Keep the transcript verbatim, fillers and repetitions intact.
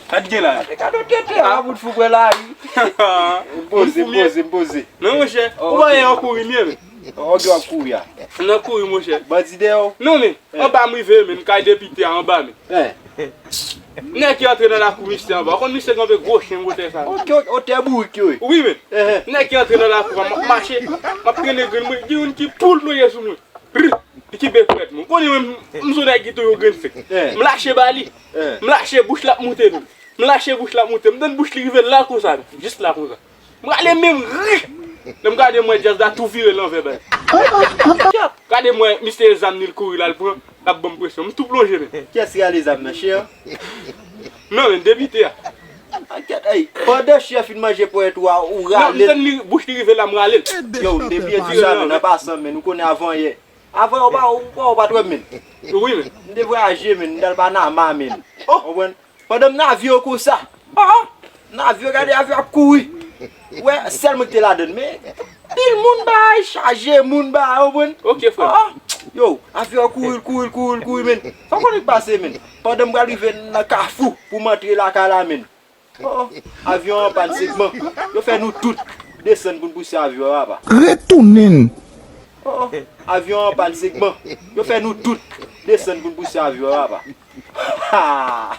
Sa t gen la? Gade yon tete a, bout fou bwè la, wi. M poze, m poze, m poze. Non, monchè, ou pa yon kouri, men. Ou gen w ap kouri a? Nan kouri, monchè. Bandi dèyè w? Non, men. Anba m rive, men, kay depite a anba, men. Nèg ki antre nan lakou misye anba. Ou konn misye kanpe gwo chen kote sa. Ok, ok, otè bourik yo ye. Wi, men. Nèg ki antre nan lakou a, m ap mache, m ap trennen grenn mwen, gen youn ki poul noye sou mwen. Brr! Li kenbe frèt mwen. Ou konnen mwen, m, m son nèg ki toujou grenn fè. M lache ba li. M lache bouch l ap moute, men. M lache bouch l ap moute. M tann bouch li rive la konsa, men. Jis la konsa. M rale men m, ri! Lè m gade m wè djaz la tou vire lanvè, bay. Gade m wè misye zam ni l kouri la, l pran, l ap ban m presyon. M tou plonje, men. Kiyès ki rale zam nan, chen an? Non, men, depite a. Ankèt, ey, pandan chen an fin manje ponyèt ou a, ou rale l. Non, m tann li, bouch li rive la, m rale l. Yo, m depi di sa, men, an pasan, men, ou konnen avan yè. Avan yè, ou pa, ou pa, ou pa t wè m, men. Wi, men. M te vwayaje, men, m t al Panama, men. Ou konprann? Pandan m nan avyon konsa. Ah! Nan avyon, gade avyon ap kouri. Ou wè, sèl mwen ki te ladann, men pil moun bay, chaje moun bay, ou konprann? Ok, frè. Ah! Yo, avyon an kouri, l kouri, l kouri, l kouri, men. Sa w konnen k pase, men. Pandan m pral rive nan kafou pou m antre lakay la, men. Oh, avyon an anpàn segman. Yo fè nou tout desann pou n pouse avyon an, papa. Retounen. Oh, avyon an anpàn segman. Yo fè nou tout desann pou n pouse avyon an, papa.